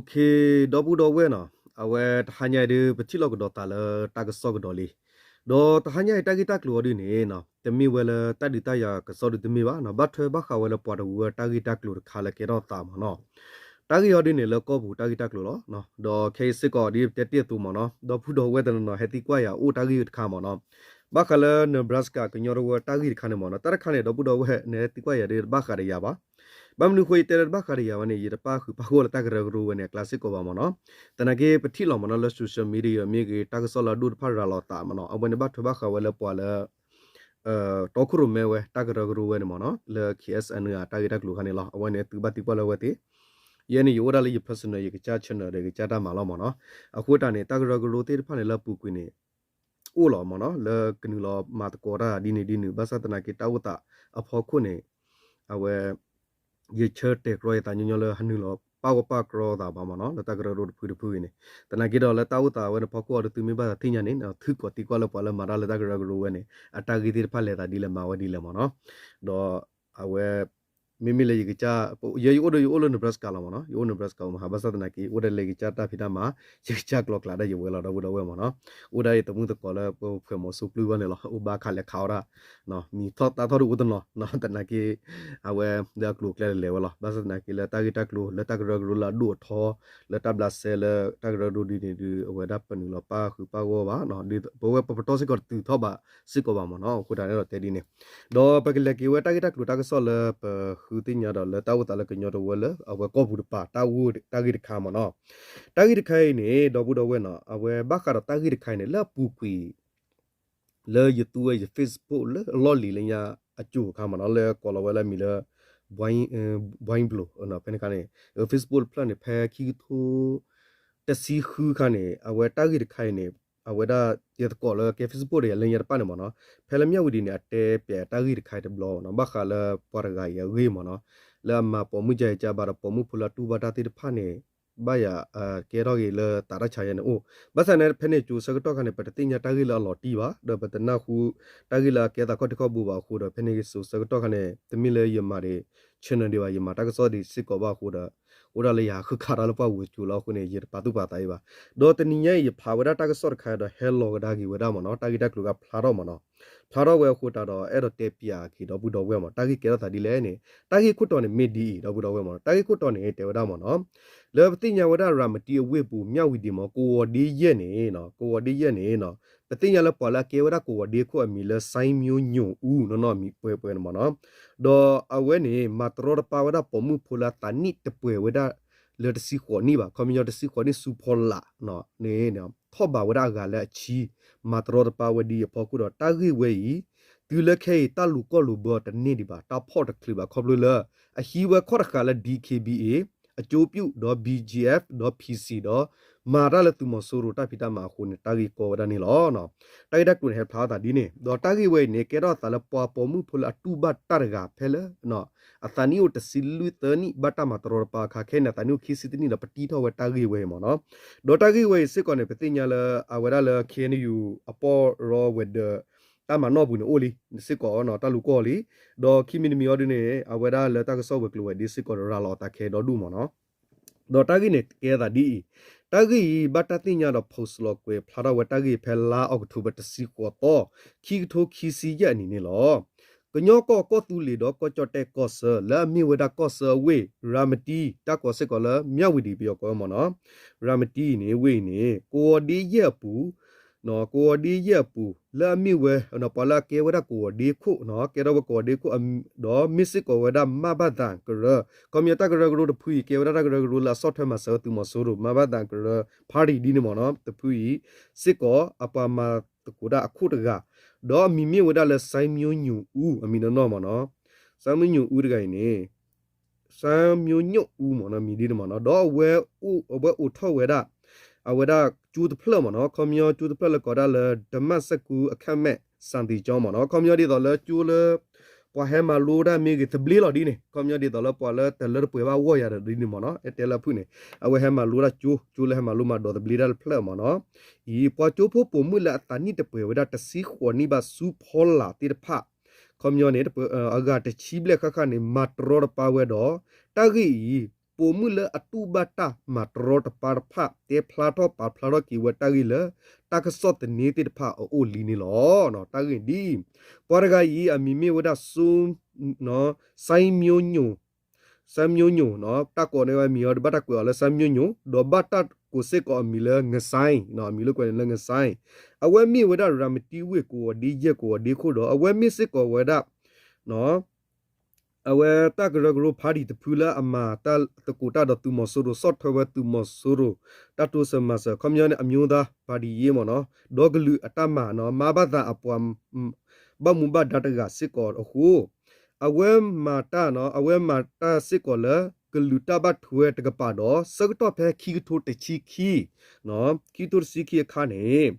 ဒီပုၢ်ဒီဝဲၢ်နီၤ, အဝဲတဟါညါအံၤဒုး ပထံၣ်လိာ်ကဒီးသးလၢတၢ်ကစီၣ်ကဒီးလံ. ဒီးတဟါညါအံၤတၢ်ဂ့ၢ်တၢ်ကျိၤအီၤဒုးန့ၣ် တမ့ၢ်ဝဲလၢတၢ်ဒုးတၢ်ယၤကစီၣ်ဒုးတမ့ၢ်ဘၣ်နီၤ, ဘၣ်ထွဲဘၣ်ဃးဝဲလၢပှၤတဝၢတၢ်ဂ့ၢ်တၢ်ကျိၤတခါလၢကဲထီၣ်သးမ့ၢ်နီၤ. တၢ်ဂ့ၢ်အီၤဒုးန့ၣ် လၢကီၢ်ပူၤတၢ်ဂ့ၢ်တၢ်ကျိၤလီၤ. ဒီးခဲအံၤစ့ၢ်ကီးဒ်ပတဲတ့ၢ်အသိးမ့ၢ်နီၤ, ဒီပုၢ်ဒီဝဲၢ်တနီၤနီၤဟဲသံကွၢ်ယၤအိၣ်တၢ်ဂ့ၢ်တခါမ့ၢ်နီၤ, ဘၣ်ဃးလၢ Nebraska ကညီတဝၢတၢ်ဂ့ၢ်တခါန့ၣ်မ့ၢ်နီၤ, တၢ်တခါန့ၣ် ဒီပုၢ်ဒီဝဲၢ်န့ၣ်သံကွၢ်ယၤဒ်တဘၣ်ဃးဒီးယၤဘၣ်. ဘၣ်မနုၤအဃိယတဲလၢတဘၣ်ဃးဒီးယၤဝဲန့ၣ် ယတပၣ်ဃုာ်ပၣ်ဂီၢ်လၢတၢ်ကရၢကရိဝဲန့ၣ် အကျါစ့ၢ်ကီးဘၣ်မ့ၢ်နီၤ. သနာ်က့ပထံၣ်လီၤမ့ၢ်နီၤ လၢ social media မ့ၢ်ဂ့ၤ တၢ်ကစီၣ်လၢအဒိၣ်တဖၣ်ရၤလီၤသးမ့ၢ်နီၤ, အဝဲန့ၣ်ဘၣ်ထွဲဘၣ်ဃးဝဲလၢပှၤလၢ တီခိၣ်ရိၣ်မဲဝဲတၢ်ကရၢကရိဝဲန့ၣ်မ့ၢ်နီၤ, လၢ KSNA တၢ်ဂ့ၢ်တၢ်ကျိၤခါန့ၣ်လီၤ. အဝဲန့ၣ်သုဘၣ်သံကွၢ်လၢအဝဲသ့ၣ်, ယဲန့ၣ် ယအိၣ်ဒၣ်လၢယ personal ယကစၢ် channel ဒီးယကစၢ်တၢ်မၤလီၤမ့ၢ်နီၤ. အဃိတၢ်န့ၣ် တၢ်ကရၢကရိသ့ၣ်တဖၣ်န့ၣ် လၢအပူၤကွံာ်န့ၣ် အိၣ်လီၤမ့ၢ်နီၤ, လၢကနုာ်လီၤမၤသကိးတၢ်ဒ်န့ၣ်ဒ်နုၤ, ဘၣ်ဆၣ်သနာ်က့တၢ်အိၣ်သးအဖီခိၣ်န့ၣ် အဝဲ ယဆၢတဲာ်ကြီယသးညီညီလၢဟးနုာ်လီၤပၣ်ဂီၢ်ပၣ်ကြီသးဘၣ်မ့ၢ်နီၤ, လၢတၢ်ကရၢကရိတဖုတဖုအံၤန့ၣ်. သနာ်က့ဒီးလၢတၢ်အိၣ်သးဝဲန့ၣ်ဖီခိၣ်အီၤဒီးသုမ့ၢ်ဘၣ်သးသ့ၣ်ညါန့ၣ် သုကိးသံကွၢ်လၢပှၤလၢမၤတၢ်လၢတၢ်ကရၢကရိဝဲန့ၣ် အတၢ်ဂ့ၢ်သ့ၣ်တဖၣ်လဲၤသးဒ်လဲၣ်မၤဝဲဒ်လဲၣ်မ့ၢ်နီၤ. ဒီးအဝဲ မ့မ့ၢ်လၢယကစၢ် ယဲယအိၣ်ဒီးယအိၣ်လၢ Nebraska လီၤမ့ၢ်နီၤ, ယအိၣ် Nebraska မ့ၢ်ဟး ဘၣ်ဆၣ်သနာ်က့ အိၣ်ဒၣ်လၢယကစၢ်တၢ်ဖံးတၢ်မၤ, ယကစၢ်ကျိၤကျဲဒၣ်ယဝဲလီၤ ဒီပုၢ်ဒီဝဲၢ်မ့ၢ်နီၤ. အိၣ်ဒၣ်ယသမုၣ်သကိးလၢပဖှဲးမီၤစိကျုဝဲန့ၣ်လီၤ, အိၣ်ဘၣ်ခးလဲၤခးအီၣ်ဒၣ် မံၤထီၣ်သၣ်ထီၣ်ဒုးအိၣ်တနီၤ, သနာ်က့ အဝဲလၢအကျိၤကျဲလဲၤဝဲလီၤ. ဘၣ်ဆၣ်သနာ်က့လၢတၢ်ဂ့ၢ်တၢ်ကျိၤ လၢတၢ်ကရၢကရိလၢအဒိၣ်အထီ လၢတၢ်ဘျးစဲလၢတၢ်ကရၢကရိဒ်န့ၣ်ဒုး အဝဲဒၣ်ပနုာ်လီၤပၣ်ဃုာ်ပၣ်ဂီၢ်ဘၣ်, ပဝဲပပတီၢ်စ့ၢ်ကီးတတုၤထီၣ်ဘၣ်စ့ၢ်ကီးဘၣ်မ့ၢ်နီၤ, အဃိတၢ်န့ၣ်ဒီးတဲဒ်န့ၣ်. ဒီးပကလဲၤက့ၤဝဲတၢ်ဂ့ၢ်တၢ်ကျိၤတၢ်ကစီၣ်လၢပဃုသ့ၣ်ညါဒီးလၢတၢ်အိၣ်သးလၢကညီတဝၢလၢအဝဲကီၢ်ပူၤတပၤ တၢ်ဂ့ၢ်တခါမ့ၢ်နီၤ. တၢ်ဂ့ၢ်တခါအံၤန့ၣ် ဒီပုၢ်ဒီဝဲၢ်နီၤ အဝဲဘၣ်ဃးဒီးတၢ်ဂ့ၢ်တခါအံၤန့ၣ် လၢအပူၤကွံာ် လၢယသူဝဲယ Facebook လၢအလီၢ်လံၤလၢညါအစိၤအခါမ့ၢ်နီၤ လၢကိးလီၤဝဲလၢအမံၤလၢ ဘွံဘျိၤ ဖဲန့ၣ်ခါန့ၣ် Facebook တဖျၢၣ်န့ၣ် ဖဲခံကထိ တဆံဃုခါန့ၣ် အဝဲတၢ်ဂ့ၢ်တခါအံၤန့ၣ် အဝဲဒၣ်ယသကိးလၢကဲ Facebook ဒီးယၤလၢညါတဖၣ်န့ၣ်မ့ၢ်နီၤ ဖဲလၢမၠၣ်ဝတံၤန့ၣ် အတဲပၠးတၢ်ဂ့ၢ်တခါအံၤတဘျီမ့ၢ်နီၤ ဘၣ်ဃးလၢပှၤတဂၤအံၤအဂ့ၢ်မ့ၢ်နီၤ လၢအမၤပိာ်မုၣ်ကါအံၤကါဘၣ်ဒီးပိာ်မုၣ်ဖိလၢအတူၢ်ဘၣ်တၢ်သ့ၣ်တဖၣ်န့ၣ် ဘၣ်ယၤ ကဲထီၣ်က့ၤလၢသးတၢ်ဆါယဲန့ၣ်အိၣ် ဘၣ်ဆၣ်န့ၣ် ဖဲန့ၣ်ကၠိဆၢကတီၢ်ခါန့ၣ် ပတသ့ၣ်ညါတၢ်ဂ့ၢ်လၢအလီၤတံၢ်ဘၣ် ဒီးပတနၢ်ဟူ တၢ်ဂ့ၢ်လၢအကဲသးခီၣ်ထံးခီၣ်ဘိဘၣ်အဃိဒီး ဖဲန့ၣ်ကၠိဆၢကတီၢ်ခါန့ၣ် တမ့ၢ်လၢယမၤဒံး channel ဒံးဘၣ် ယမၤတၢ်ကစီၣ်ဒံးစ့ၢ်ကီးဘၣ်အဃိဒီး အိၣ်ဒၣ်လၢယၤဃုခးတၢ်လၢပှၢ်ဝံၤကၠိလီၤအဃိန့ၣ် ယတပာ်သူၣ်ပာ်သးအံၤဘၣ် ဒီးတနံၤညါအံၤ ယဖးဝဲဒၣ်တၢ်ကစီၣ်တခါဒီးဟဲလီၤကဒါက့ၤဝဲဒၣ်မ့ၢ်နီၤ တၢ်ဂ့ၢ်တၢ်ကျိၤကဖျါထီၣ်မ့ၢ်နီၤ ဖျါထီၣ်ဝဲအဃိတၢ်ဒီး အဲၣ်ဒိးတဲပၠးက့ၤဒီပုၢ်ဒီဝဲၢ်မ့ၢ် တၢ်ဂ့ၢ်ကဲထီၣ်သးဒ်လဲၣ်န့ၣ် တၢ်ဂ့ၢ်ခိၣ်တီန့ၣ်မ့ၢ်ဒ်အံၤ ဒီပုၢ်ဒီဝဲၢ်မ့ၢ် တၢ်ဂ့ၢ်ခိၣ်တီန့ၣ် တဲဝဲဒၣ်မ့ၢ်နီၤ လၢပသ့ၣ်ညါဝဲဒၣ်ရၤမတံအဝ့ၢ်ပူၤ မၠၣ်ဝတံၤမ့ၢ် ကဝီၤဒ့ယဲၢ်န့ၣ် ကဝီၤဒ့ယဲၢ်န့ၣ် ပသ့ၣ်ညါလၢပှၤလၢအကဲဝဲဒၣ်ကဝီၤဒ့ခိၣ်အမံၤလၢ စိုင်းမျိုးညိုဦး နီၢ်နီၢ်အမံၤပှဲၤပှဲၤန့ၣ်မ့ၢ်နီၤ ဒီးအဝဲန့ၣ် မၤတရီတပါဝဲဒၣ်ပိာ်မုၣ်ဖိလၢအသးနံၣ်တပှဲၤဝဲဒၣ် လၢတဆံဃိးနံၣ်ဘၣ် ခီပညီတဆံဃိးနံၣ်ဆူဖီလာ်န့ၣ် ထီၣ်ဘးဝဲဒၣ်အဂၤလၢအဆံ မၤတရီတပါဝဲဒ်အံၤအဖီခိၣ်ဒီး တၢ်ဂ့ၢ်ဝဲအံၤ တုၤလၢခဲအံၤ တၢ်လူၤကီၢ်လူၤဘၢတန့ၢ်ဒံးဘၣ် တၢ်ဖီၣ်တချုးဘၣ် ခီဖျိလၢ အဟံးဝဲခီၣ်တဃာ်လၢ D K B A အကၠိပျူၣ်ဒီး B G F ဒီး P C ဒီး မၤတၢ်လၢသုးမီၤစိရိၤတၢ်ဖံးတၢ်မၤအဃိန့ၣ် တၢ်ဂ့ၢ်ကီဝဲဒၣ်န့ၣ်လီၤ. တၢ်ဂ့ၢ်တၢ်ကျိၤန့ၣ် ဟဲဖျါအသးဒ်န့ၣ် ဒီးတၢ်ဂ့ၢ်ဝဲအံၤန့ၣ် ကဲထီၣ်အသးလၢပှၤပိာ်မုၣ်ဖိလၢအတူၢ်ဘၣ်တၢ်တဂၤဖဲလၢ အသးနံၣ်အိၣ်တဆံလွံၢ်သၢနံၣ် ဘၣ်တၢ်မၤတရီတပါအခါ ခဲအံၤန့ၣ် အသးနံၣ်အိၣ်ခံဆံတနံၣ်ဒီးပတံထီၣ်ဝဲတၢ်ဂ့ၢ်ဝဲအံၤမ့ၢ်နီၤ. ဒီးတၢ်ဂ့ၢ်ဝဲအံၤစ့ၢ်ကီးန့ၣ် ပသ့ၣ်ညါလၢအဝဲဒၣ်လၢ K N U အပီၢ်ရီဝဲၤဒၢး တၢ်မၤနီၣ်ပူၤန့ၣ်အိၣ်လံ စ့ၢ်ကီးနီၤ တၢ်လူၤကီၢ်လံ. ဒီးခံမံၤတမံၤအံၤဒ်န့ၣ် အဝဲဒၣ်လၢတၢ်ကစီၣ်ဝဲၤကျိၤဝဲၤဒ့စ့ၢ်ကီးရၤလီၤအသးခဲဒီဒူၣ်မ့ၢ်နီၤ. ဒီးတၢ်ဂ့ၢ်န့ၣ်ကဲသးဒ်အံၤ, တၢ်ဂ့ၢ်အံၤ ဘၣ်တၢ်သ့ၣ်ညါဒီး post လီၤကွဲးဖျါထီၣ်ဝဲတၢ်ဂ့ၢ်ဖဲလါ October တဆံဃိးသီ, ခံကထိခံဆံယဲၢ်အနံၣ်န့ၣ်လီၤ. ကညီကီၢ်ကီၢ်သူလ့ၤဒီးကီၢ်ကၠီၣ်တဲၣ်ကီၢ်ဆၢ လၢအမ့ၢ်ဝဲဒၣ်ကီၢ်ဆၢအဝ့ၢ် ရၤမတံ တၢ်ကိးစ့ၢ်ကီးလၢ မၠၣ်ဝတံၤ ပယီၤကိးဝဲမ့ၢ်နီၤ, ရၤမတံန့ၣ် ဝ့ၢ်အံၤန့ၣ် ကဝီၤဒ့ယဲၢ်အပူၤ ကဝီၤဒ့ယဲၢ်အပူၤ လၢအမ့ၢ်ဝဲ ပှၤလၢအကဲဝဲဒၣ်ကဝီၤဒ့ခိၣ်, ကဲထီၣ်ဝဲကဝီၤဒ့ခိၣ် ဒီးမ့ၢ်စ့ၢ်ကီးဝဲဒၣ် မဘသ ကရၢ, ခီပညီတၢ်ကရၢကရိတဖုအံၤ ကဲဝဲဒၣ်တၢ်ကရၢကရိလၢအဆီၣ်ထွဲမၤစၢၤသုးမီၤစိရိၤ မဘသ ကရၢ party ဒ်န့ၣ်မ့ၢ်နီၤ, တဖုအံၤ စ့ၢ်ကီးအပှၤမၤသကိးတၢ်အခိၣ်တဂၤ, ဒီးအမံၤမ့ၢ်ဝဲဒၣ်လၢ စိုင်းမျိုးညိုဦး အမံၤနီၢ်နီၢ်မ့ၢ်နီၤ, စိုင်းမျိုးညိုဦး တဂၤအံၤန့ၣ် စိုင်းမျိုးညိုဦး မ့ၢ်နီၤ မံၤဒ်န့ၣ်မ့ၢ်နီၤ, ဒီးအဝဲအိးထီၣ်ဝဲဒၣ် အဝဲဒၣ်ကၠိတဖျၢၣ်မ့ၢ်နီၤ, ခီပညီကၠိတဖျၢၣ်လၢကိးဒၣ်လၢ ဓမ္မစကုအခက်မဲ့ စာသင်ကျောင်း မ့ၢ်နီၤ, ခီပညီဒ်သိးလၢကၠိလၢ ပှၤဟဲမၤလိတၢ်မ့ၢ်ဂ့ၤ သဘျ့လီၤဒ်န့ၣ်, ခီပညီဒ်သိးလၢပှၤလၢတလၢတပှဲၤဘၣ်ဂီၢ်ယၤဒီးဒ်န့ၣ်မ့ၢ်နီၤ, အဲတဲလၢအဖုၣ်န့ၣ် အဝဲဟဲမၤလိတၢ်ကၠိ, ကၠိလၢဟဲမၤလိမၤဒိးသဘျ့တၢ်တဖျၢၣ်မ့ၢ်နီၤ, အံၤ ပှၤကၠိဖိပိာ်မုၣ်လၢအသးနံၣ်တပှဲၤဝဲဒၣ်တဆံဃိးနံၣ်ဘၣ်ဆူဖီလာ်သ့ၣ်တဖၣ် ခီပညီန့ၣ် အဂၤတဆံဘျဲၣ်ဃၣ်ဃၣ်န့ၣ် မၤတရီတပါဝဲဒီး တၢ်ဂ့ၢ်အံၤ ပိာ်မုၣ်လၢအတူၢ်ဘၣ်တၢ်မၤတရီတပါတဖၣ် တဲဖျါထီၣ်ပာ်ဖျါထီၣ်က့ၤဝဲတၢ်ဂ့ၢ်လၢ တၢ်ကစီၣ်သန့သ့ၣ်တဖၣ်အအိၣ်လံန့ၣ်လီၤ. တၢ်ဂ့ၢ်ဒ်အံၤ, ပှၤတဂၤအံၤ အမံၤမ့ၢ်ဝဲဒၣ် စဲမျိုးညို, စဲမျိုးညို, တၢ်ကိးန့ၢ်ဝဲအမံၤအီၤ ဘၣ်တၢ်ကွဲးအီၤလၢ စဲမျိုးညို, ဒီးဘၣ်တၢ်ကိးစ့ၢ်ကီးအမံၤလၢ ငစဲ, အမံၤလၢကွဲးန့ၣ်လၢ ငစဲ, အဝဲမ့ၢ်ဝဲဒၣ် ရၤမတံဝ့ၢ်ကိးဂၤဒဲး ယဲၢ်ကိးဂၤဒဲးအခိၣ်ဒီး အဝဲမ့ၢ်စ့ၢ်ကီးဝဲဒၣ် အဝဲတၢ်ကရၢကရိဖးဒံၣ်တဖုလၢအမၤတၢ်သကိးတၢ်ဒီးသုးမီၤစိရိၤ ဆီၣ်ထွဲဝဲသုးမီၤစိရိၤ တၢ်တိစၢၤမၤစၢၤ ခီပညီန့ၣ် အမျိုးသားပါတီရေးမ့ၢ်နီၤ, ဒီကလုာ်အတၢ်မၤနီၤ မၤဘၣ်သးအပှၤ ဘၣ်မူဘၣ်ဒါတဂၤစ့ၢ်ကီးအဃိ အဝဲမၤတၢ်နီၤ အဝဲမၤတၢ်စ့ၢ်ကီးလၢ ကလုာ်တၢ်ဘၣ်ထွဲတကပၤဒီး ဆၢကတီၢ်ဖဲခံကထိတဆံခံ ခံကထိတဆံခံအခါန့ၣ်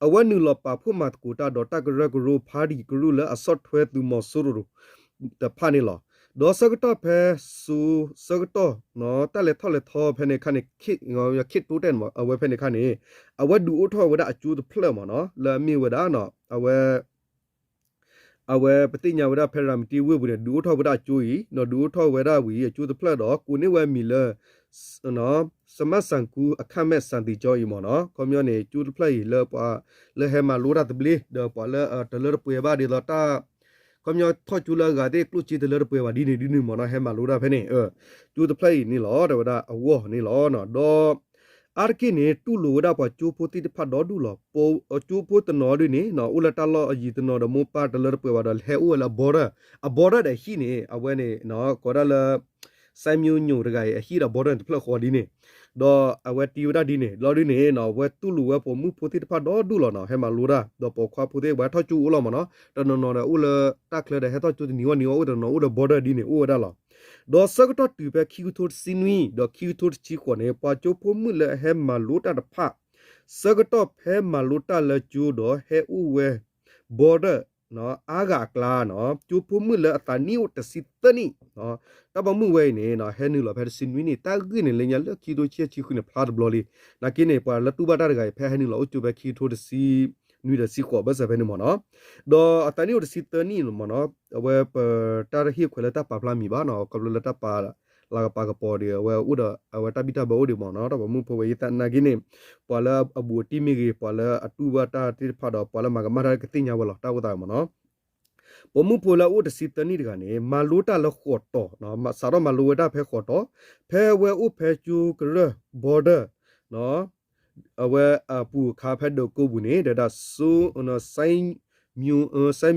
အဝဲနုာ်လီၤပာ်ဖှိၣ်မၤသကိးတၢ်ဒီးတၢ်ကရၢကရိဖးဒံၣ်ကရူၢ်လၢအဆီၣ်ထွဲသုးမီၤစိရိၤတဖၣ်န့ၣ်လီၤ. ဒီးဆၢကတီၢ်ဖဲ ဆၢကတီၢ် တၢ်လဲၤထီၣ်လဲၤထီဖဲန့ၣ်အခါန့ၣ် ခ့တိတဲ အဝဲဖဲန့ၣ်အခါန့ၣ် အဝဲဒုးအိၣ်ထီၣ်ဝဲဒၣ်အကၠိတဖျၢၣ်မ့ၢ်နီၤ လၢအမ့ၢ်ဝဲဒၣ် အဝဲ အဝဲပသ့ၣ်ညါဝဲဒၣ်ဖဲရၤမတံဝ့ၢ်ပူၤန့ၣ် ဒုးအိၣ်ထီၣ်ဝဲဒၣ်အကၠိအံၤ ဒီးဒုးအိၣ်ထီၣ်ဝဲဒၣ်ဝံၤအကၠိတဖျၢၣ်ဒီး ကိးန့ၢ်ဝဲအမံၤလၢ စမၣ်စၣ်ကူအခၣ်မဲာ်စၣ်သံၣ်ကၠီအံၤမ့ၢ်နီၤ ခီပညီန့ၣ် ကၠိတဖျၢၣ်အံၤလၢပှၤလၢဟဲမၤလိတၢ်သဘျ့ ဒီးပှၤလၢတလၢတပှဲၤဘၣ်ဒ်သိးတၢ် ခီပညီထီၣ်ကၠိလၢအဂၤသ့ၣ်ကျိၣ်စ့တလၢတပှဲၤဘၣ်ဒ်န့ၣ်ဒ်န့ၣ်မ့ၢ်နီၤ ဟဲမၤလိတၢ်ဖဲန့ၣ် ကၠိတဖျၢၣ်အံၤန့ၣ်လီၤ တဲဝဲဒၣ်အဂီၢ်န့ၣ်လီၤ. ဒီး အါတက့ၢ်န့ၣ် တူၢ်လိာ်ဝဲဒၣ်ပှၤကၠိဖိသ့ၣ်တဖၣ်ဒီဒူၣ်လီၤ. ကၠိဖိတနီၤဒ်န့ၣ် အိၣ်လၢတၢ်လီၢ်အယံၤတနီၤဒီး မိၢ်ပၢ်တလၢတပှဲၤဘၣ်ဒီး ဟဲအိၣ်ဝဲလၢအ border အ border ဒီးအဟံၣ်န့ၣ် အဝဲန့ၣ် ကိးဒၣ်လၢ စဲမျိုးညိုတဂၤအံၤ အဟံၣ်ဒီး border န့ၣ်တဖျၢၣ်ဃီဒ်န့ၣ် ဒီးအဝဲတ့ဝဲဒၣ်ဒ်န့ၣ် လီၤဒ်န့ၣ် အဝဲတူၢ်လိာ်ဝဲပိာ်မုၣ်ဖိသ့ၣ်တဖၣ်ဒီဒူၣ်လီၤနီၤ ဟဲမၤလိတၢ် ဒီးပိာ်ခွါဖိသ့ၣ် ပှၤထီၣ်ကၠိအိၣ်လီၤမ့ၢ်နီၤ တနီၤနီၤဒီးအိၣ်လၢတၢ်ချၢဒီး ဟဲထီၣ်ကၠိတနံၤဝဲနံၤဝဲအိၣ် တနီၤအိၣ်ဒီး border ဒ်န့ၣ် အိၣ်ဝဲဒၣ်လီၤ. ဒီးဆၢကတီၢ်တုၤဖဲခံကထိတဆံနွံ ဒီးခံကထိတဆံဃိးန့ၣ် ပှၤကၠိဖိမုၣ်လၢအဟဲမၤလိတၢ်တဖၣ် ဆၢကတီၢ်ဖဲမၤလိတၢ်လၢကၠိဒီးဟဲအိၣ်ဝဲ border အါဂၤအကျါနီၤ ကၠိဖိမုၣ်လၢအသးနံၣ်အိၣ်တဆံသၢနံၣ် တၢ်ပိာ်မုၣ်ဝဲအံၤန့ၣ် ဟဲနုာ်လီၤဖဲတဆံနွံနံၣ် တၢ်ဂ့ၢ်န့ၣ်လၢညါလၢခံကထိဆံဆံဃုန့ၣ် ဖျါတဘျီလံ. နာ်က့န့ၣ် ပှၤလၢတူၢ်ဘၣ်တၢ်တဂၤအံၤ ဖဲဟဲနုာ်လီၤအိၣ်ကၠိဖဲခံကထိတဆံနွံဒီးဆံဃိးဘၢၣ်စၢၤဖဲန့ၣ်မ့ၢ်နီၤ ဒီးအသးနံၣ်အိၣ်တဆံသၢနံၣ်မ့ၢ်နီၤ အဝဲပတၢ်ဟ့ၣ်ခွဲးလၢတၢ်ပာ်ဖျါမံၤဘၣ်နီၤ ခီဖျိလၢတၢ်ပာ်လၤကပာ်ကပီၤဒီး အဝဲအိၣ်ဒီးအဝဲတၢ်ဘံၣ်တၢ်ဘၢအိၣ်ဒံးမ့ၢ်နီၤ တၢ်ပိာ်မုၣ်ဖိဝဲအံၤသနာ်က့န့ၣ် ပှၤလၢအဘူးအတံၢ်မ့ၢ်ဂ့ၤ ပှၤလၢအတူၢ်ဘၣ်တၢ်သ့ၣ်တဖၣ်ဒီး ပှၤလၢမၤကမၣ်တၢ်ကသ့ၣ်ညါဝဲလီၤ တၢ်အိၣ်သးမ့ၢ်နီၤ ပိာ်မုၣ်ဖိလၢအအိၣ်တဆံသၢနံၣ်တဂၤန့ၣ် မၤလိတၢ်လၢဃိးတီၤ စးထီၣ်မၤလိဝဲဒၣ်ဖဲဃိးတီၤ ဖဲအဝဲအိၣ်ဖဲကၠိကရၢၢ် border အဝဲအပူၤအခါဖဲဒၢးကိပူၤန့ၣ် တဲဒၣ် စဲ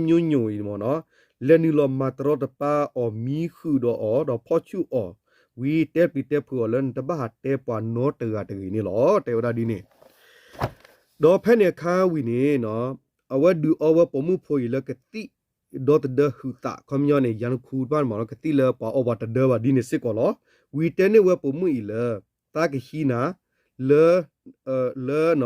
မျိုးညိုအံၤမ့ၢ်နီၤ လဲၤနုာ်လီၤမၤတရီတပါအီၤ မံဃုာ်ဒီးအီၤ ဒီးဖီၣ်ဆူၣ်အီၤ ဝံၤတဲပျံၤတဲဖုးအီၤလၢ နတဘၣ်ဟးတဲပှၤနီတဂၤတဂ့ၤန့ၣ်လီၤ တဲဝဲဒၣ်ဒ်န့ၣ် ဒီးဖဲန့ၣ်အခါဝံၤန့ၣ် အဝဲဒုးအီဝဲပိာ်မုၣ်ဖိအံၤလၢကသံၣ်ဒီသဒၢဟုးသး ခီပညီန့ၣ် ယၤနခူတဖၣ်မ့ၢ်နီၤ ကသံၣ်လၢပှၤအီပှၤတဒၢဘၣ်ဒ်န့ၣ်စ့ၢ်ကီးလီၤ. ဝံၤတဲန့ၢ်ဝဲပိာ်မုၣ်အံၤလၢ သးကဟံးနၤ လၢ လၢ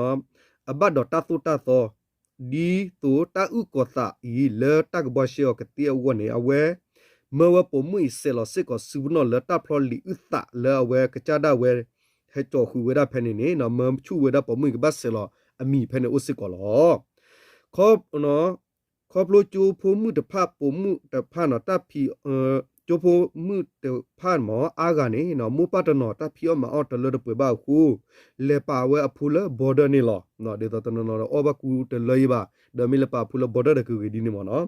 အဘၣ်ဒီးတၢ်သိၣ်တၢ်သီ ဒ်သိးတၢ်အုၣ်ကီၤသးအံၤ လၢတၢ်ကဘှါရှဲအီၤကသ့အဂီၢ်န့ၣ် အဝဲ မၢဝဲပိာ်မုၣ်အံၤဆဲးလီၤစ့ၢ်ကီးစုပနီၣ်လၢတၢ်ဖျီလံာ်အုၣ်သးလၢအဝဲကစၢ်ဒၣ်ဝဲ ဟဲကၠီဃုာ်ဝဲဒၣ်ဖဲန့ၣ်န့ၣ် မၢဆူၣ်ဝဲဒၣ်ပိာ်မုၣ်အံၤကဘၣ်ဆဲးလီၤအမံၤဖဲန့ၣ်အိၣ်စ့ၢ်ကီးလီၤ. ခီ ခီဖျိကၠိဖိမုၣ်တဖၣ်ပိာ်မုၣ်တဖၣ်နီၤ တၢ်ဖံး ကၠိဖိမုၣ်တဖၣ်မ့ၢ်အါဂၤန့ၣ် မိၢ်ပၢ်တနီၤတၢ်ဖံးအီၣ်မၤအီၣ်တလၢတပှဲၤဘၣ်အဃိ လဲၤပာ်ဝဲအဖိလၢ border န့ၣ်လီၤ. ဒ်သိးတနီၤနီၤဒီးအီၣ်ဘၣ်ကူတလၢယံၤဘၣ် ဒီးမ့ၢ်လဲၤပာ်အဖိလၢ border ဒီးကဂ့ၤဒ်န့ၣ်မ့ၢ်နီၤ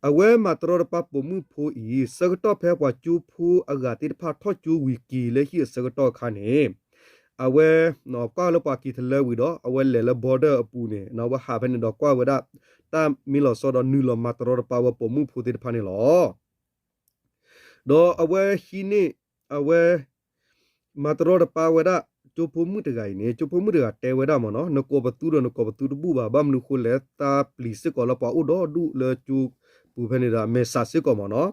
အဝဲမၤတရီတပါပိာ်မုၣ်ဖိအံၤ ဆၢကတီၢ်ဖဲပှၤကၠိဖိအဂၤသ့ၣ်တဖၣ်ထီၣ်ကၠိဝံၤက့ၤလၢဟံၣ်အဆၢကတီၢ်အခါန့ၣ် အဝဲ ကွၢ်လၢပှၤက့ၤတလၢဝံၤဒီး အဝဲလဲၤလၢ border အပူၤန့ၣ် အဝဲဟးဖဲန့ၣ်ဒီးကွၢ်ဝဲဒၣ် တၢ်မ့ၢ်လီၤဆီဒီးနုာ်လီၤမၤတရီတပါဝဲပိာ်မုၣ်ဖိသ့ၣ်တဖၣ်န့ၣ်လီၤ. ဒီးအဝဲဟံးန့ၢ် အဝဲ မၤတရီတပါဝဲဒၣ် ကၠိဖိမုၣ်တဂၤအံၤန့ၣ် ကၠိဖိမုၣ်တဂၤတဲဝဲဒၣ်မ့ၢ်နီၤ နကိးပသူဒီးနကိးပသူတဘူၣ်ဘၣ် ဘၣ်မနုၤဃိလဲၣ် သးပျံၤစ့ၢ်ကီးလၢပှၤအိၣ်ဒီဒူၣ်လၢကၠိပူၤဖဲန့ၣ်ဒီး အမဲာ်ဆှးစ့ၢ်ကီးမ့ၢ်နီၤ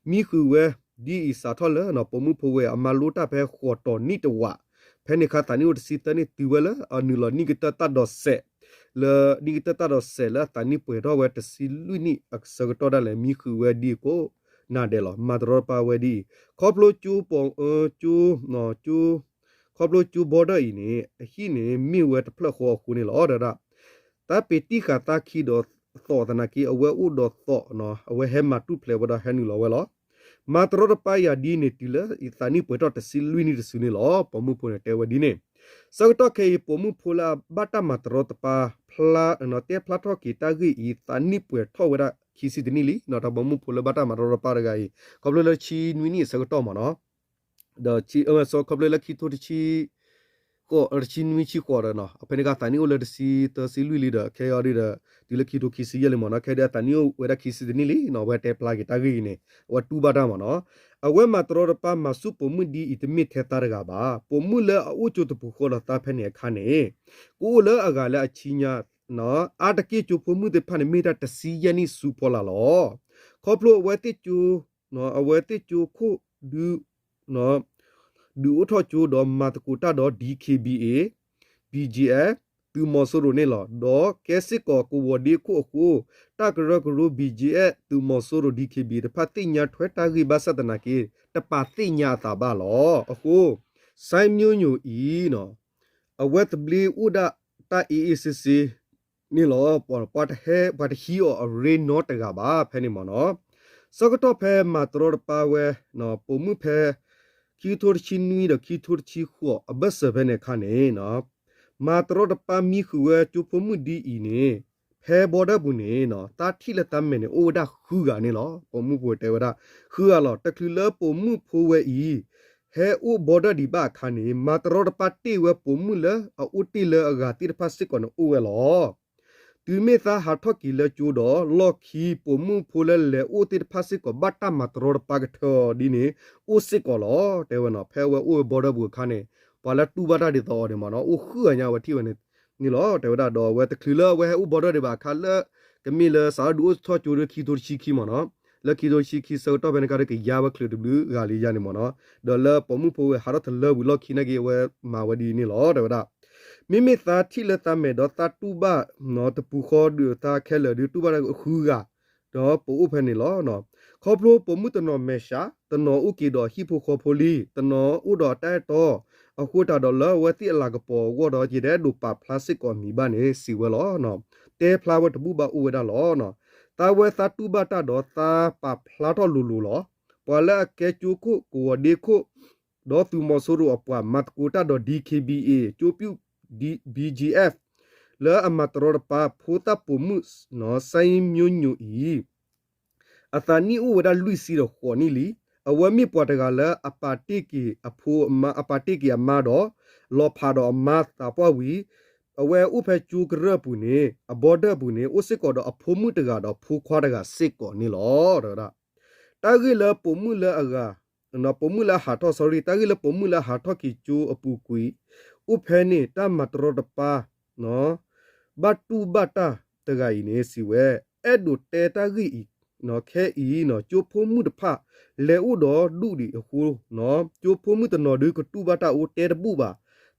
မံဃုာ်ဝဲ ဒ်အံၤစးထီၣ်လၢ ပိာ်မုၣ်ဖိဝဲ အမၤလိတၢ်ဖဲဃိးတီၤနံၣ်တဝာ် ဖဲန့ၣ်အခါသးနံၣ်အိၣ်တဆံသၢနံၣ်တုၤဝဲလၢ အနုာ်လီၤနံၣ်ကတၢၢ်တၢ်ဒိးစဲး လၢ နံၣ်ကတၢၢ်တၢ်ဒိးစဲးလၢအသးနံၣ်ပှဲၤထီၣ်ဝဲတဆံလွံၢ်နံၣ်အဆၢကတီၢ်ဒၣ်လဲာ် မံဃုာ်ဝဲဒ်အံၤကိးနၤဒဲးလီၤ. မၤတရီတပါဝဲဒ်အံၤ ခီဖျိကၠိပိာ် ကၠိ ခီဖျိကၠိ border အံၤန့ၣ် အဟံၣ်န့ၣ် မ့ၢ်ဝဲတဖျၢၣ်ဃီအဃိန့ၣ်လီၤ. ဒီးဒၣ် တၢ်ပ့ၤတံၢ်ဃာ်သးခံဒီးသိးသနာ်က့ အဝဲအိၣ်ဒီးသိး အဝဲဟဲမၤတူၢ်ဖျဲးဝဲဒီးဟဲနုာ်လီၤဝဲလီၤ. မၤတရီတပါယၤဒ်န့ၣ် တုၤလၢသးနံၣ်ပှဲၤထီၣ်တဆံလွံၢ်နံၣ်တစုန့ၣ်လီၤ. ပိာ်မုၣ်ဖိန့ၣ်တဲဝဲဒ်န့ၣ်. ဆၢကတီၢ်ခဲအံၤ ပိာ်မုၣ်ဖိလၢအဘၣ်တၢ်မၤတရီတပါ ဖျါ တဲဖျါထီၣ်က့ၤတၢ်ဂ့ၢ်အံၤ သးနံၣ်ပှဲၤထီၣ်ဝဲဒၣ်ခံဆံတနံၣ်လံ. တၢ်ပိာ်မုၣ်ဖိလၢဘၣ်တၢ်မၤတရီတပါတဂၤအံၤ ခီဖျိလၢဆံနွံနံၣ်အဆၢကတီၢ်မ့ၢ်နီၤ ဒီး ခီဖျိလၢခံထိတဆံဃိး တဆံနွံဆံဃိးဒီးနီၤ ဖဲန့ၣ်အခါ သးနံၣ်အိၣ်လၢတဆံသၢဆံလွံၢ်လံဒီး ခဲအံၤဒ်ဒီး တုၤလၢခံထိခံဆံယဲၢ်လံမ့ၢ်နီၤ ခဲဒ်အသးနံၣ်အိၣ်ဝဲဒၣ်ခံဆံတနံၣ်လံနီၤ အဝဲတဲဖျါက့ၤတၢ်ဂ့ၢ်အံၤန့ၣ် အဝဲတူၢ်ဘၣ်တၢ်မ့ၢ်နီၤ အဝဲမၤတရီတပါမၤဆူၣ်ပိာ်မုၣ်ဒ်အံၤ တမ့ၢ်ထဲသါတဂၤဘၣ်. ပိာ်မုၣ်လၢအအိၣ်ကၠိတပူၤဃီဒီးသါဖဲန့ၣ်အခါန့ၣ် ကအိၣ်လၢအဂၤလၢအဆံညါ အါတက့ၢ်ကၠိဖိမုၣ်သ့ၣ်တဖၣ်န့ၣ် မ့ၢ်တၢ်တဆံယဲၢ်နံၣ်ဆူဖီလာ်လီၤ. ခီဖျိအဝဲသ့ၣ်ကၠိ အဝဲသ့ၣ်ကၠိခိၣ်ဒုး ဒုးအိၣ်ထီၣ်ကၠိဒီးမၤသကိးတၢ်ဒီး DKBA, BGF သုးမီၤစိရိၤန့ၣ်လီၤ. ဒီးကဲစ့ၢ်ကီးကဝီၤဒ့ခိၣ်အဃိ တၢ်ကရၢကရိ BGF သုးမီၤစိရိၤ DKBA တဖၣ် သ့ၣ်ညါထွဲတၢ်ဂ့ၢ်ဘၣ်ဆၣ်သနာ်က့ တပာ်သ့ၣ်ညါအသးဘၣ်လီၤ. အဃိ စဲမၠိညိၣ်အံၤ အဝဲသဘျ့အိၣ်ဒၣ်တၢ်အ့အ့စ့စ့န့ၣ်လီၤ. ပှၤတဟဲ ပှၤတဟံးအီၤအရ့နီတဂၤဘၣ် ဖဲန့ၣ်မ့ၢ်နီၤ. ဆၢကတီၢ်ဖဲမၤတရီတပါဝဲ ပိာ်မုၣ်ဖဲ ခံကထိတဆံနွံဒီးခံကထိတဆံဃိး အဘၢၣ်စၢၤဖဲန့ၣ်အခါန့ၣ် မၤတရီတပါမံဃုာ်ဝဲကၠိဖိမုၣ်ဒ်အံၤန့ၣ် ဖဲ border ပူၤန့ၣ် သးထံၣ်လၢသးမဲာ်န့ၣ် အိၣ်ဝဲဒၣ်ဃုဂၤန့ၣ်လီၤ. ပိာ်မုၣ်ဖိတဲဝဲဒၣ် ဃုဂၤလီၤ. တချုးလၢပိာ်မုၣ်ဖိဝဲအံၤ ဟဲအိၣ် border ဒံးဘၣ်အခါန့ၣ် မၤတရီတပါတ့ၢ်ဝဲပိာ်မုၣ်လၢအအိၣ်တ့ၢ်လၢအဂၤသ့ၣ်တဖၣ်စ့ၢ်ကီးန့ၣ်အိၣ်ဝဲလီၤ. တုၤမ့ၢ်သးဟးထီၣ်က့ၤလၢကၠိဒီး လီၢ်ခံပိာ်မုၣ်ဖိလၢလဲၤအိၣ်သ့ၣ်တဖၣ်စ့ၢ်ကီး ဘၣ်တၢ်မၤတရီတပါကထၢအီၤဒ်န့ၣ် အိၣ်စ့ၢ်ကီးလီၤ. တဲဝဲနီၤ ဖဲအဝဲအိၣ်ဝဲ border ပူၤအခါန့ၣ် ပှၤလၢတူၢ်ဘၣ်တၢ်ဒ်သိးအီၤန့ၣ်မ့ၢ်နီၤ အိၣ်ဃုဂၤညါ အဝဲထံၣ်ဝဲန့ၣ်လီၤ. တဲဝဲဒၣ်ဒီးအဝဲတချုးလၢအဝဲဟဲအိၣ် border ဒံးဘၣ်အခါလၢ ကမ့ၢ်လၢစးထီၣ်ဒုးအိၣ်ထီၣ်ကၠိလၢခံကထိတဆံခံမ့ၢ်နီၤ လၢခံကထိတဆံခံဆၢကတီၢ်ဖဲန့ၣ်အခါဒီး ကယါဝဲချုးတဘျုးဂၤလံယါန့ၣ်မ့ၢ်နီၤ ဒီးလၢပိာ်မုၣ်ဖိဝဲဟးထီၣ်တလၢဝံၤလီၢ်ခံနာ်က့ အဝဲမၤဝဲဒ်န့ၣ်လီၤ. တဲဝဲဒၣ် မ့မ့ၢ်သးထံၣ်လၢသးမဲာ်ဒီးသးတူၢ်ဘၣ် တပူၤဃီဒီးသးခဲလၢာ်ဒုးတူၢ်ဘၣ်တၢ်ဃုဂၤ ဒီးပအိၣ်ဖဲန့ၣ်လီၤ. ခီဖျိပိာ်မုၣ်တနီၤမဲာ်ဆှး တနီၤအိၣ်က့ၤဒီးဟံၣ်ဖိဃီဖိလံ တနီၤအိၣ်ဒီးတၢ်အဲၣ်တီ အဃိသတးဒီးလၢအဝဲသ့ၣ်အလၤကပီၤအဂီၢ်ဒီး ယတအဲၣ်ဒိးပာ်ဖျါစ့ၢ်ကီးအမံၤဘၣ်န့ၣ် စံးဝဲလီၤ. တဲဖျါဝဲတဘူၣ်ဘၣ်အိၣ်ဝဲဒၣ်လီၤ. သးဝဲသးတူၢ်ဘၣ်တၢ်ဒီးသးပာ်ဖျါထီၣ်လိၤလိၤလီၤ. ပှၤလၢအကဲကၠိခိၣ် ကဝီၤဒ့ခိၣ် ဒီးသုးမီၤစိရိၤအပှၤ မၤသကိးတၢ်ဒီး DKBA ကၠိပျုၢ် BGF လၢအမၤတရီတပါဖိသၣ်ပိာ်မုၣ် စဲမၠိညိၣ်အံၤ အသးနံၣ်အိၣ်ဝဲဒၣ်လွံၢ်ဆံဒီးဃိးနံၣ်လံ. အဝဲမ့ၢ်ပှၤတဂၤလၢအပာ်တ့ၢ်က့ၤအဖိအမါ အပာ်တ့ၢ်က့ၤအမါဒီး လီၤဖးဒီးအမါသးပှၢ်ဝံၤ အဝဲအိၣ်ဖဲကၠိကရၢၢ်ပူၤန့ၣ် အ border ပူၤန့ၣ် အိၣ်စ့ၢ်ကီးဒီးအဖိမုၣ်တဂၤဒီးဖိခွါတဂၤစ့ၢ်ကီးန့ၣ်လီၤ. တၢ်ဂ့ၢ်လၢပိာ်မုၣ်လၢအဂၤ ပိာ်မုၣ်လၢအဟးထီၣ် sorry တၢ်ဂ့ၢ်လၢပိာ်မုၣ်လၢအဟးထီၣ်က့ၤကၠိအပူၤကွံာ် အိၣ်ဖဲန့ၣ် တၢ်မၤတရီတပါ ဘၣ်တူၢ်ဘၣ်တၢ်တဂၤအံၤန့ၣ် စံးဝဲ အဲၣ်ဒိးတဲတၢ်ဂ့ၢ်အံၤ ခဲအံၤ ကၠိဖိမုၣ်တဖၣ် လဲၤအိၣ်ဒီးဒူၣ်ဒံးအဃိ ကၠိဖိမုၣ်တနီၤဒုးကတူၢ်ဘၣ်တၢ်အိၣ်တဲတဘူၣ်ဘၣ်.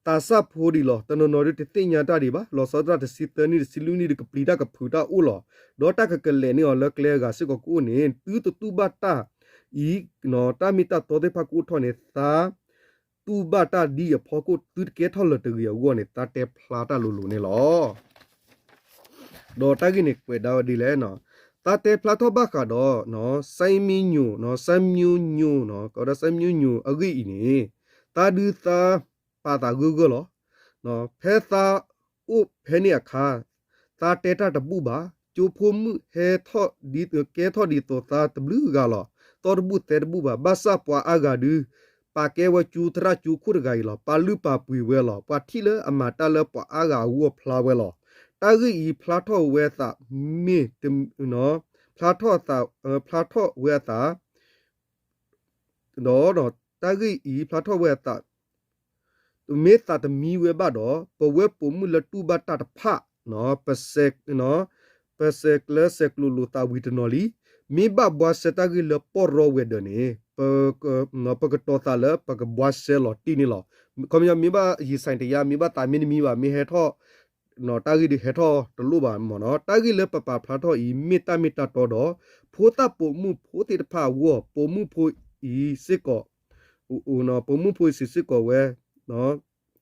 သးစၢ်ဖိဒံးလီၤ. တနီၤနီၤဒုးတသ့ၣ်ညါတၢ်ဒံးဘၣ်. လီၤဆီဒၣ်တၢ်တဆံသၢနံၣ် တဆံလွံၢ်နံၣ်ဒုးကပျံၤတၢ်ကဖုးတၢ်အိၣ်လီၤ. ဒီးတၢ်ကကလဲၤန့ၢ်အီၤလၢကျဲအဂၤစ့ၢ်ကီးကအိၣ်န့ၣ် သုတတူၢ်ဘၣ်တၢ်အံၤ တၢ်မ့ၢ်တၢ်တီသ့ၣ်တဖၣ်ကအိၣ်ထီၣ်န့ၣ် သး တူၢ်ဘၣ်တၢ်ဒ်အံၤအဖီခိၣ် သုတကဲထီၣ်လၢၤတဂ့ၤအဂီၢ်န့ၣ် သးတဲဖျါတၢ်လိၤလိၤန့ၣ်လီၤ. ဒီးတၢ်ဂ့ၢ်န့ၣ်ကွဲးဒၣ်ဝဲဒ်လဲၣ်, သးတဲဖျါထီၣ်ဘၣ်ဃးဒီး စဲမၠိညိၣ်, စဲမၠိညိၣ်, ကဒီးစဲမၠိညိၣ်အဂ့ၢ်အံၤန့ၣ် သးဒုးသးပာ်သးဂၢၢ်ဂၢၢ်လီၤ. ဖဲသးအိၣ်ဖဲန့ၣ်အခါ သးတဲတၢ်တဘူၣ်ဘၣ်. ကၠိဖိမုၣ်ဟဲထီၣ်ဒ် ကဲထီၣ်ဒ်သိးသးတဘျုးဂၤလီၤ. တီတဘူၣ်သဲတဘူၣ်ဘၣ်. ဘၣ်ဆၣ်ပှၤအါဂၤဒုး ပာ်ကဲဝဲကၠိသရၣ်ကၠိခိၣ်တဂၤအံၤလီၤ. ပာ်လုၢ်ပာ်ပှ့ၤဝဲလီၤ. ပှၤထံၣ်လၢအမၤတၢ်လၢပှၤအါဂၤအဂီၢ်ဖျါဝဲလီၤ. တၢ်ဂ့ၢ်အံၤဖျါထီၣ်ဝဲအသး မ့ၢ် ဖျါထီၣ်အသး ဖျါထီၣ်ဝဲအသး ဒီးတၢ်ဂ့ၢ်အံၤဖျါထီၣ်ဝဲအသး မ့ၢ်သးတမံဝဲဘၣ်ဒီး ပဝဲပိာ်မုၣ်လၢတူၢ်ဘၣ်တၢ်တဖၣ် ပစဲးကျၢစဲးကျိးလိာ်သးဝံၤတနီၤလံ. မ့ၢ်ဘၣ်ဘှါစဲတၢ်ဂ့ၢ်လၢပီၢ်ရီဝဲၤဒၢးန့ၣ် ပကတီၤသးလၢပကဘှါစဲလီၤတံၢ်န့ၣ်လီၤ. ခီပညီ မ့ၢ်ဘၣ်ယံာ်စဲးတယါ မ့ၢ်ဘၣ်သးမ့ၢ်တမံဘၣ် မ့ၢ်ဟဲထီၣ် တၢ်ဂ့ၢ်ဒုးဟဲထီၣ်တလိၣ်ဘၣ်မ့ၢ်နီၤ. တၢ်ဂ့ၢ်လၢပပာ်ဖျါထီၣ်အံၤ မ့ၢ်တၢ်မ့ၢ်တၢ်တီဒီး ဖိသၣ်ပိာ်မုၣ်ဖိသ့ၣ်တဖၣ်အဂီၢ် ပိာ်မုၣ်ဖိအံၤစ့ၢ်ကီး ပိာ်မုၣ်ဖိအံၤစ့ၢ်ကီးဝဲ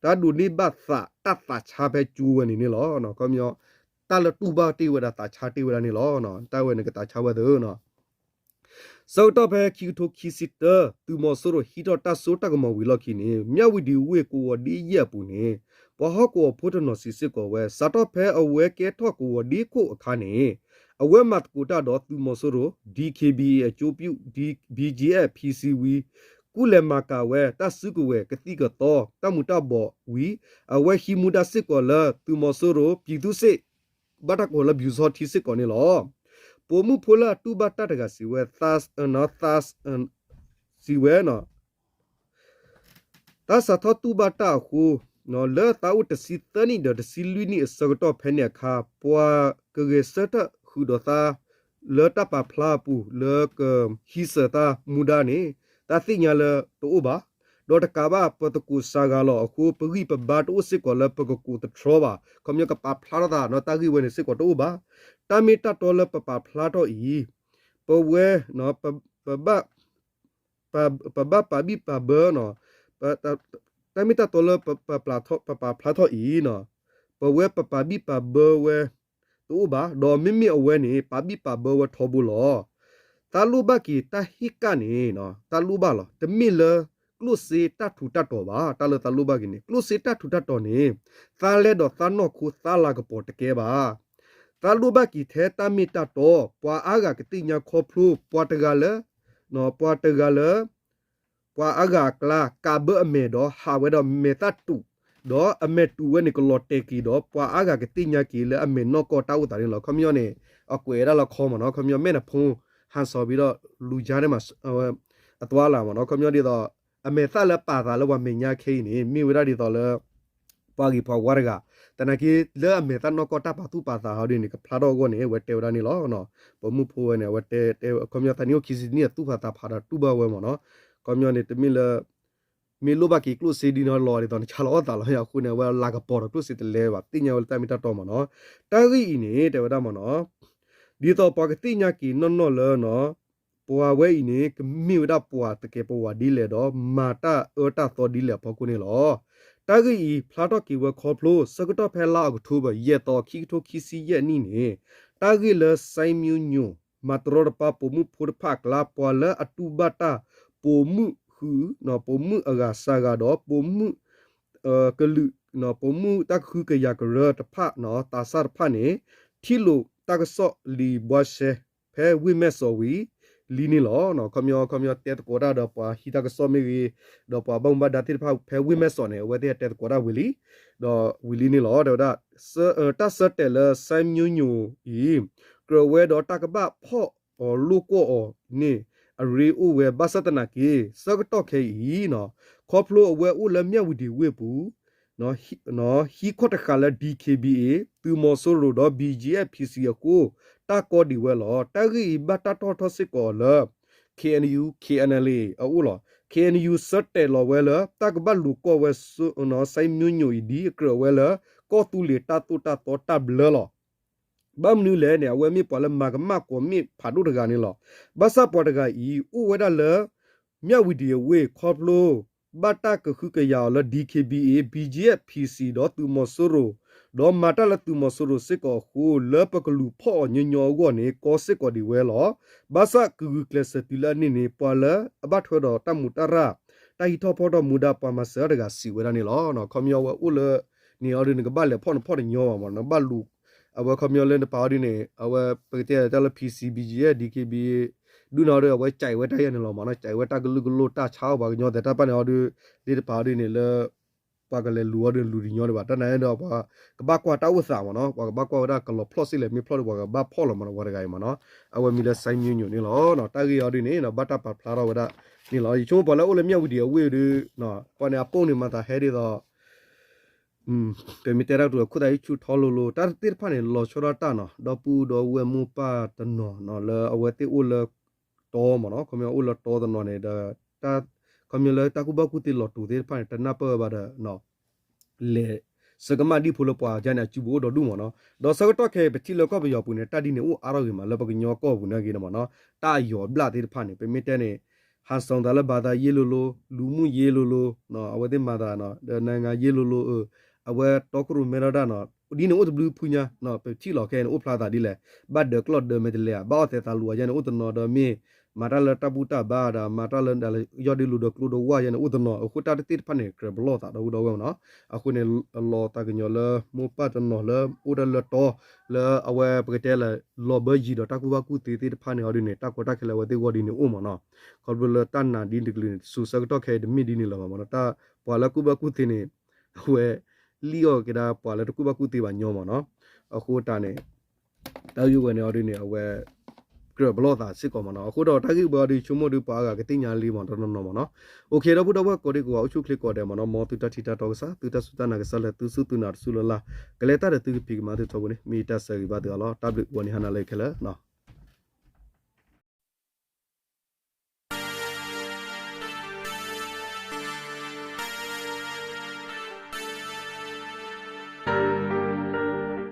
တၢ်ဒိးန့ၢ်ဘၣ်သး တၢ်သးဆါဖဲကၠိဝဲန့ၣ်န့ၣ်လီၤ. ခီပညီ တၢ်လၢတူၢ်ဘၣ်တ့ၢ်ဝဲဒၣ်သးဆါတ့ၢ်ဝဲဒၣ်န့ၣ်လီၤ. တၢ်ဝဲန့ၣ်ကသးဆါဝဲသ့ၣ် ဆၢကတီၢ်ဖဲခံကထိခံဆံတၢ သုးမီၤစိရိၤဟံးထီၣ်တၢ်စိတၢ်ကမီၤဝံၤလီၢ်ခံန့ၣ် မၠၣ်ဝတံၤဝ့ၢ်ကဝီၤဒ့ယဲၢ်အပူၤန့ၣ် ပှၤဟီၣ်ကဝီၤဖိတနီၤစံးစ့ၢ်ကီးဝဲ စးထီၣ်ဖဲအဝဲကဲထီၣ်ကဝီၤဒ့ခိၣ်အခါန့ၣ် အဝဲမၤသကိးတၢ်ဒီးသုးမီၤစိရိၤ ဒီး ခ့ဘံၣ်အ့ၣ် အကၠိပၠူၣ် ဒီး ဘံၣ်ကၠံအ့ၣ် ဖံစံဝံၤ ကူၣ်လဲၤမၤကၤဝဲတၢ်စုကဝဲၤကသံၣ်ကသီ တၢ်မူၤတၢ်ဘှီးဝံၤ အဝဲဟံးမူဒါစ့ၢ်ကီးလၢသုးမီၤစိရိၤ ပြည်သူ့စစ် ဘၣ်တၢ်ကိးလၢ ပျူစောထီး စ့ၢ်ကီးန့ၣ်လီၤ. ပိာ်မုၣ်ဖိလၢအတူၢ်ဘၣ်တၢ်တဂၤစံးဝဲ သး သး စံးဝဲ တၢ်စးထီၣ်တူၢ်ဘၣ်တၢ်အဃိ လၢသးအိၣ်တဆံသၢနံၣ်ဒီးတဆံလွံၢ်နံၣ်အဆၢကတီၢ်ဖဲန့ၣ်အခါ ပှၤကဂဲၤဆၢထၢၣ်ဃုာ်ဒီးသးလၢတၢ်ပာ်ဖျါအပူၤ လၢကဟံးစၢၤသးမူဒါန့ၣ် သးသ့ၣ်ညါလၢတအိၣ်ဘၣ်. ဒီးတကးဘၣ် ပသကိးစှၤဂၤလီၤအဃိ ပဂံၢ်ပဘါတအိၣ်စ့ၢ်ကီးလၢပကကိးသတြီဘၣ်. ခီပညီကပာ်ဖျါထီၣ်သးနီၤ တၢ်ဂ့ၢ်ဝဲန့ၣ်စ့ၢ်ကီးတအိၣ်ဘၣ်. တၢ်မ့ၢ်တၢ်တီလၢပပာ်ဖျါထီၣ်အံၤ ပဝဲ ပ ပဘၣ် ပ ပဘၣ်ပာ်ဘံၣ်ပာ်ဘၢနီၤ တၢ်မ့ၢ်တၢ်တီလၢပ ပပာ်ဖျါထီၣ်အံၤနီၤ ပဝဲပပာ်ဘံၣ်ပာ်ဘၢဝဲတအိၣ်ဘၣ်, ဒီးမ့မ့ၢ်အဝဲန့ၣ် ပာ်ဘံၣ်ပာ်ဘၢဝဲထီဘိလီၤ. တၢ်လိၣ်ဘၣ်က့ၤတၢ်ဟ့ၣ်ကၣ်န့ၣ် တၢ်လိၣ်ဘၣ်လီၤ. တမ့ၢ်လၢကျိၣ်စ့တၢ်ထူးတၢ်တီၤဘၣ်. တၢ်လၢတၢ်လိၣ်ဘၣ်က့ၤန့ၣ် ကျိၣ်စ့တၢ်ထူးတၢ်တီၤန့ၣ် သးလဲဒီးသးနီၢ်ခိသးလၤကပီၤတကဲဘၣ်. တၢ်လိၣ်ဘၣ်က့ၤထဲတၢ်မ့ၢ်တၢ်တီ, ပှၤအါဂၤကသ့ၣ်ညါခီဖျိ ပှၤတဂၤလၢ ပှၤတဂၤလၢ ပှၤအါဂၤအကျါ ကးဘၢအမဲာ်ဒီးဟးဝဲဒီးမဲာ်သၣ်တူး, ဒီးအမဲာ်တူးဝဲန့ၣ်ကလီၤတဲာ်က့ၤဒီး ပှၤအါဂၤကသ့ၣ်ညါက့ၤလၢအမဲာ်နီၢ်ကီၢ်တၢ်အိၣ်သးန့ၣ်လီၤ. ခီပညီန့ၣ် အကွဲးဝဲဒၣ်လၢခီမ့ၢ်နီၤ, ခီပညီမဲာ်နဖီ ဟန်ဆောင်ပြီးတော့ လူကြားထဲမှာ အသွားအလာမ့ၢ်နီၤ, ခီပညီဒ်သိး အမဲာ်သၣ်လၢပာ်သးလၢပှၤမဲာ်ညါခဲအံၤန့ၣ် မ့ၢ်ဝဲဒၣ်ဒ်သိးလၢ ပှၤဂ့ၤပှၤဝါတဂၤ, သနာ်က့လၢအမဲာ်သၣ်နီၢ်ကီၢ်တၢ်ပာ်သူၣ်ပာ်သးဟီဒ်န့ၣ် ကဖျါထီၣ်အဂီၢ်န့ၣ် အဝဲတဲဝဲဒၣ်န့ၣ်လီၤ. ပိာ်မုၣ်ဖိဝဲန့ၣ် အဝဲတဲ ခီပညီသးနံၣ်အိၣ်ခံဆံတနံၣ်အသူၣ်ဖးသးဖးဒီးတူၢ်ဘၣ်ဝဲမ့ၢ်နီၤ, ခီပညီန့ၣ် တမ့ၢ်လၢ မ့ၢ်လိၣ်ဘၣ်က့ၤကျိၣ်စ့ဒ်န့ၣ်လီၤ ဒ်သိးနဆါလီၤအီၣ်သးလီၤအဃိန့ၣ် အဝဲလၤကပီၤဒီးကျိၣ်စ့တလဲဘၣ် သ့ၣ်ညါဝဲလၢတၢ်မ့ၢ်တၢ်တီမ့ၢ်နီၤ. တၢ်ဂ့ၢ်အံၤန့ၣ် တဲဝဲဒၣ်မ့ၢ်နီၤ ဒ်သိးပှၤကသ့ၣ်ညါက့ၤနီၢ်နီၢ်လၢ ပှၤဝဲအံၤန့ၣ် ကမ့ၢ်ဝဲဒၣ်ပှၤသကဲးပဝးဒ်လဲၣ်ဒီး မၤတၢ်အၢတၢ်သီဒ်လဲၣ်အဖီခိၣ်န့ၣ်လီၤ. တၢ်ဂ့ၢ်အံၤဖျါထီၣ်က့ၤဝဲခီဖျိ ဆၢကတီၢ်ဖဲလါအီးကထိဘၢၣ် ယဲၢ်သီ ခံကထိခံဆံယဲၢ်နံၣ်န့ၣ် တၢ်ဂ့ၢ်လၢ စိုင်းမျိုးညို မၤတရီတပါပိာ်မုၣ်ဖိတဖၣ်အကျါ ပှၤလၢအတူၢ်ဘၣ်တၢ် ပိာ်မုၣ်ဃုာ် ပိာ်မုၣ်အဂၤစှၤဂၤဒီး ပိာ်မုၣ် ကလုာ် ပိာ်မုၣ်တၢ်ကဟုကယာ်ကရၢတဖၣ် သးစၢ်တဖၣ်န့ၣ် ထံၣ်လိာ်တၢ်ကစီၣ်လံာ်ဘှါရှဲ ဖဲဝ့ၢ်မဲၢ်စီးဝံၤလံန့ၣ်လီၤ. ခီပညီ ခီပညီတဲသကိးတၢ်ဒီးပှၤဟံးတၢ်ကစီၣ်မ့ၢ်ဂ့ၤ, ဒီးပှၤဘၣ်မူဘၣ်ဒါသ့ၣ်တဖၣ်ဖဲဝ့ၢ်မဲၢ်စီးန့ၣ် အဝဲသ့ၣ်တဲသကိးတၢ်ဝံၤလံ, ဒီးဝံၤလံန့ၣ်လီၤ. တဲဝဲဒၣ် တၢ်ဆၢတဲာ်လၢ စိုင်းမျိုးညို အံၤ ကြၢးဝဲဒီးတၢ်ကဘၣ်ဖီၣ်အီၤလိာ်ကွီၢ်အီၤန့ၣ် အရ့အိၣ်ဝဲ ဘၣ်ဆၣ်သနာ်က့ ဆၢကတီၢ်ခဲအံၤ ခီဖျိအဝဲအိၣ်လၢမၠၣ်ဝတံၤဝ့ၢ်ပူၤ ဟံၣ်ခီၣ်တဃာ်လၢ DKBA သုးမီၤစိရိၤဒီး BGF PC အဃိ တၢ်ကီဒံးဝဲလီၤ. တၢ်ဂ့ၢ်အံၤဘၣ်တၢ်တီၣ်ထီၣ်စ့ၢ်ကီးအီၤလၢ KNU KNLA အအိၣ်လီၤ. KNU ဆၢတဲာ်လီၤဝဲလၢ တၢ်ကဘၣ်လူၤကီၢ်ဝဲ စိုင်းမျိုးညို အံၤ ဒ်အကြၢးဝဲလၢ ကီၢ်သူလ့ၤတၢ်သိၣ်တၢ်သီတၢ်ဘျၢလီၤ. ဘၣ်မနုၤလဲၣ်န့ၣ် အဝဲမ့ၢ်ပှၤလၢမၤကမၣ်ကွီၢ်မ့ၣ်ဖးဒိၣ်တဂၤန့ၣ်လီၤ. ဘၣ်ဆၣ်ပှၤတဂၤအံၤ အိၣ်ဝဲဒၣ်လၢ မၠၣ်ဝတံၤအဝ့ၢ်ခီဖျိ ဘၣ်တၢ်ကဟုကယာ်အီၤလၢ DKBA BGF PC ဒီးသုးမီၤစိရိၤ, ဒီးမၤတၢ်လၢသုးမီၤစိရိၤစ့ၢ်ကီးအဃိ လၢပကလူၤဖီၣ်အီၤညီညီအဂီၢ်န့ၣ် ကီစ့ၢ်ကီးဒံးဝဲလီၤ. ဘၣ်ဆၣ်ကဂုာ်ကျဲးစၢးတုၤလၢအန့ၣ်န့ၣ် ပှၤလၢအဘၣ်ထွဲဒီးတၢ်မူးတၢ်ရၢ် တၢ်ဟံးထီၣ်ဖီထီၣ်မူဒါပှၤမၤစၢၤတဂၤစံးဝဲဒၣ်န့ၣ်လီၤ. ခီပညီဝဲအိၣ်လၢ န့ၣ်အီၤဒုး နကဘၣ်လဲၤဖီၣ်နဖီၣ်တညီဘၣ်မး နဘၣ်လူၤ အဝဲခီပညီလၢနပာ်အီၤဒုးန့ၣ် အဝဲပကတဲတၢ်လၢ PC BGF DKBA ဒုးန့ၣ်အီၤဒုး အဝဲကဲဝဲတၢ်ယဲၢ်န့ၣ်လီၤမးနီၤ ကဲဝဲတၢ်ကလုာ်ကလိၣ်တၢ်ဆါအီၣ်ပှၤကညီသဲးတၢ်ပၢ်န့ၣ်အီၤဒုး လၢတပာ်အီၤဒုးန့ၣ်လၢ ပှၤကလဲၤလူၤအီၤဒုးလူၤတညီဒံးဘၣ် တၢ်န့ၣ်ဒီးပှၤကဘၣ်ကွၢ်တၢ်အိၣ်သးမးနီၤ ပှၤကဘၣ်ကွၢ်ဝဲဒၣ်ကလီၤဖျီၣ်စ့ၢ်လဲၣ် မ့ၢ်ဖျီၣ်ဒီးပှၤကဘၣ်ဖီၣ်လီၤမးနီၤ ပှၤတဂၤအံၤမးနီၤ အဝဲမံၤလၢ စိုင်းမျိုးညို န့ၣ်လီၤ. တၢ်ဂ့ၢ်အီၤဒုးန့ၣ် ဘၣ်တၢ်ပာ်ဖျါထီၣ်ဝဲဒၣ်န့ၣ်လီၤ. ယဆိကမိၣ်ပှၤလၢအိၣ်လၢမၠၣ်ဝတံၤအဝ့ၢ်ဒုး ပှၤန့ၣ်အပိၢ်န့ၣ်မၤသးဟဲဒ်သိး ပမ့ၢ်တဲတၢ်ကတိၤခိၣ်သးဟံၣ်ဆူၣ်ထီလိၤလိၤ တၢ်သ့ၣ်တဖၣ်န့ၣ် လီၤဆီဒၣ်တၢ်နီၤ ဒီပုၢ်ဒီဝဲၢ်မိၢ်ပၢ်တနီၤနီၤ လၢအဝဲသ့ၣ်အိၣ်လၢတီမးနီၤ ခီပညီအိၣ်လၢတီတနီၤန့ၣ်ဒီး ခီပညီလၢတၢ်ကူၣ်ဘၣ်ကူၣ်သ့လီၤတူာ်သ့ၣ်တဖၣ်န့ၣ် တနၢ်ပၢၢ်ဘၣ်ဒီး လဲၤ ဆၢကမၣ်ဒံၣ်ဖိလၢပှၤကညီန့ၣ် အစုပူၤအိၣ်ဒီးဒူၣ်မးနီၤ ဒီးဆၢကတီၢ်ခဲအံၤ ပထံၣ်လၢကီၢ်ပယီၤပူၤန့ၣ် တၢ်ဒ်န့ၣ်အိၣ်အါထီၣ်ဂ့ၤမး လၢပကညီကီၢ်ပူၤန့ၣ်ဂ့ၤန့ၣ်မးနီၤ တၢ်အယီၤဘျၣ်သ့ၣ်တဖၣ်န့ၣ် ပမ့ၢ်တဲန့ၣ် ဟန်ဆောင်သးလၢ ဘာသာရေး လိၤလိၤ လူမှုရေး လိၤလိၤ အဝဲသ့ၣ်မၤသး ဒီး နိုင်ငံရေး လိၤလိၤ အဝဲတီခိၣ်ရိၣ်မဲထီၣ်တၢ်နီၤ ဒ်န့ၣ်အိၣ်တဘျုးဖုညါ ပထံၣ်လီၤခဲအံၤန့ၣ် အိၣ်ဖျါသးဒ်လဲၣ် ဘၣ်ဒၢးကျီၢ်ဒၢးမဲာ်တလဲၤဧါ ဘၣ်အီၣ်သဲးသးလူၤအယါန့ၣ် အိၣ်တနီၤဒီးမ့ၢ် မၤတၢ်လၢတၢ်ဘူၣ်တၢ်ဘါဒီး မၤတၢ်လၢဒၣ်လၢယီၢ်ဒ့လူဒီးကျိဒီးဝၣ်ယဲန့ၣ် အိၣ်တနီၤ အဃိတၢ်တသ့ၣ်တဖၣ်န့ၣ် ကြၢးပလီၢ်သးဒီပုၢ်ဒီဝဲၢ်မ့ၢ်နီၤ. အဃိန့ၣ် အလီၤသးကညီၤလၢမိၢ်ပၢ်တနီၤလၢအိၣ်တၢ်လၢတီ လၢအဝဲပကတဲလၢ လီၤဘၢယံၤဒီးတၢ်ကူၣ်ဘၣ်ကူၣ်သ့သ့ၣ်တဖၣ်န့ၣ်အီၤဒ်န့ၣ် တၢ်ကီတၢ်ခဲလၢအဝဲသ့ၣ်ဂီၢ်ဒ်န့ၣ်အိၣ်မ့ၢ်နီၤ. ခီဖျိလၢတၢ်နာ်ဒ်တကလုာ်န့ၣ် တစိၤဆၢကတီၢ်ခဲအံၤတမ့ၢ်ဒ်န့ၣ်လၢၤဘၣ်မ့ၢ်နီၤ. တၢ်ပှၤလၢကူၣ်ဘၣ်ကူၣ်သ့န့ၣ် အဝဲ လံၣ်အီၣ်က့ၤဒၣ်ပှၤလၢတကူၣ်ဘၣ်ကူၣ်သ့ဘၣ်ညီမ့ၢ်နီၤ. အဃိတၢ်န့ၣ် တၢ်ဂ့ၢ်ဝဲန့ၣ်အီၤဒ်န့ၣ် အဝဲ ကြၢးပလီၢ်သးစ့ၢ်ကီးမ့ၢ်နီၤ. အဃိဒီးတၢ်ဂ့ၢ်ဝဲအီၤဒ်ဆိကမိၣ်ဒ်ပှၤအါဂၤကသ့ၣ်ညါလံမ့ၢ်တနီၤနီၤမ့ၢ်နီၤ. အိၣ်ခ့ဒီပုၢ်ဒီဝဲၢ်ကိးဒံကိးဂၤ အိၣ်ဆူၣ်အိၣ်ချ့ကိးဂၤဒဲးမ့ၢ်နီၤ. မ်သုတၢ်ထံၣ်တၢ်တီကစၢ် သုတၢ်စူၢ်တၢ်နာ်ကစၢ်လၢသုစူၢ်သုနာ်တစူၢ်လၢ်လၢ် ကလဲၤတၢ်ဒီးသုကဖံးကမၤသုထီဘိန့ၣ် မ့ၢ်တၢ်ဆၢဂ့ၤဘၣ်သုအီၤလီၤ. တၢ်ဘျုး ဂီၤနံၤဟါနၤလၢခဲလၢာ်